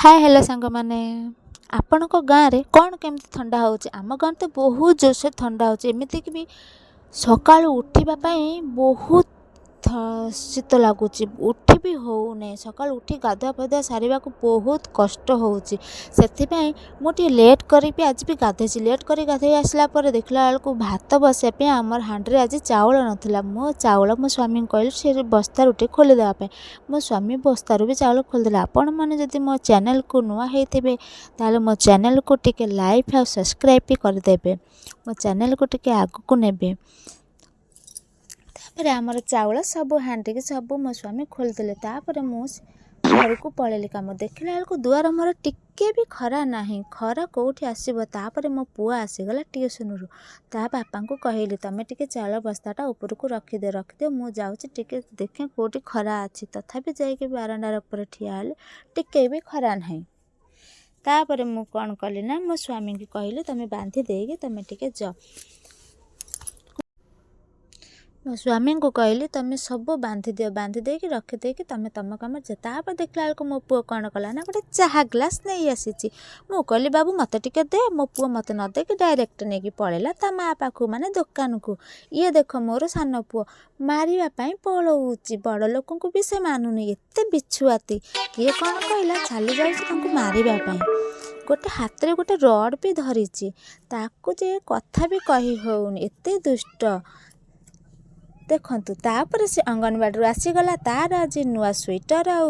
ହାଏ hello ସାଙ୍ଗମାନେ, ଆପଣଙ୍କ ଗାଁରେ କ'ଣ କେମିତି ଥଣ୍ଡା ହେଉଛି? ଆମ ଗାଁରେ ତ ବହୁତ ଜୋରସେ ଥଣ୍ଡା ହେଉଛି। ଏମିତିକି ବି ସକାଳୁ ଉଠିବା ପାଇଁ ବହୁତ ଶୀତ ଲାଗୁଛି, ଉଠି ବି ହେଉନାହିଁ। ସକାଳୁ ଉଠି ଗାଧୁଆ ପାଧୁଆ ସାରିବାକୁ ବହୁତ କଷ୍ଟ ହେଉଛି। ସେଥିପାଇଁ ମୁଁ ଟିକେ ଲେଟ୍ କରିକି ଆଜି ବି ଗାଧୋଇଛି। ଲେଟ୍ କରି ଗାଧୋଇ ଆସିଲା ପରେ ଦେଖିଲା ବେଳକୁ ଭାତ ବସାଇବା ପାଇଁ ଆମର ହାଣ୍ଡିରେ ଆଜି ଚାଉଳ ନଥିଲା। ମୋ ଚାଉଳ ମୋ ସ୍ୱାମୀଙ୍କୁ କହିଲି ସେ ବସ୍ତାରୁ ଟିକେ ଖୋଲିଦେବା ପାଇଁ। ମୋ ସ୍ୱାମୀ ବସ୍ତାରୁ ବି ଚାଉଳ ଖୋଲିଦେଲେ। ଆପଣମାନେ ଯଦି ମୋ ଚ୍ୟାନେଲ୍କୁ ନୂଆ ହେଇଥିବେ, ତାହେଲେ ମୋ ଚ୍ୟାନେଲ୍କୁ ଟିକେ ଲାଇକ୍ ଆଉ ସବସ୍କ୍ରାଇବ୍ ବି କରିଦେବେ, ମୋ ଚ୍ୟାନେଲ୍କୁ ଟିକେ ଆଗକୁ ନେବେ। ତାପରେ ଆମର ଚାଉଳ ସବୁ ହାଣ୍ଡିକି ସବୁ ମୋ ସ୍ୱାମୀ ଖୋଲିଦେଲେ। ତାପରେ ମୁଁ ଘରକୁ ପଳେଇଲି କାମ। ଦେଖିଲା ବେଳକୁ ଦୁଆର ମୋର ଟିକେ ବି ଖରା ନାହିଁ। ଖରା କେଉଁଠି ଆସିବ? ତାପରେ ମୋ ପୁଅ ଆସିଗଲା ଟିଉସନରୁ। ତା ବାପାଙ୍କୁ କହିଲି, ତମେ ଟିକେ ଚାଉଳ ବସ୍ତାଟା ଉପରକୁ ରଖିଦିଅ, ରଖିଦିଅ, ମୁଁ ଯାଉଛି ଟିକେ ଦେଖେ କେଉଁଠି ଖରା ଅଛି। ତଥାପି ଯାଇକି ବାରଣ୍ଡାର ଉପରେ ଠିଆ ହେଲି, ଟିକେ ବି ଖରା ନାହିଁ। ତାପରେ ମୁଁ କ'ଣ କଲି ନା, ମୋ ସ୍ୱାମୀଙ୍କୁ କହିଲି, ତମେ ବାନ୍ଧି ଦେଇକି ତମେ ଟିକେ ଯାଅ। ମୋ ସ୍ୱାମୀଙ୍କୁ କହିଲି, ତମେ ସବୁ ବାନ୍ଧି ଦିଅ, ବାନ୍ଧି ଦେଇକି ରଖିଦେଇକି ତମେ ତମ କାମରେ ଯାଅ। ତାପରେ ଦେଖିଲା ବେଳକୁ ମୋ ପୁଅ କ'ଣ କଲା ନା, ଗୋଟେ ଚାହା ଗ୍ଲାସ୍ ନେଇ ଆସିଛି। ମୁଁ କହିଲି, ବାବୁ, ମୋତେ ଟିକେ ଦେ। ମୋ ପୁଅ ମୋତେ ନ ଦେଇକି ଡାଇରେକ୍ଟ ନେଇକି ପଳେଇଲା ତା ମା ପାଖକୁ, ମାନେ ଦୋକାନକୁ। ଇଏ ଦେଖ, ମୋର ସାନ ପୁଅ ମାରିବା ପାଇଁ ପଳଉଛି। ବଡ଼ ଲୋକଙ୍କୁ ବି ସେ ମାନୁନି। ଏତେ ବିଛୁଆତି, କିଏ କ'ଣ କହିଲା ଚାଲି ଯାଉଛି ତାଙ୍କୁ ମାରିବା ପାଇଁ। ଗୋଟେ ହାତରେ ଗୋଟେ ରଡ଼୍ ବି ଧରିଛି। ତାକୁ ଯେ କଥା ବି କହି ହେଉନି, ଏତେ ଦୁଷ୍ଟ ଦେଖନ୍ତୁ। ତାପରେ ସେ ଅଙ୍ଗନବାଡ଼ିରୁ ଆସିଗଲା। ତାର ଆଜି ନୂଆ ସୁଇଟର ଆଉ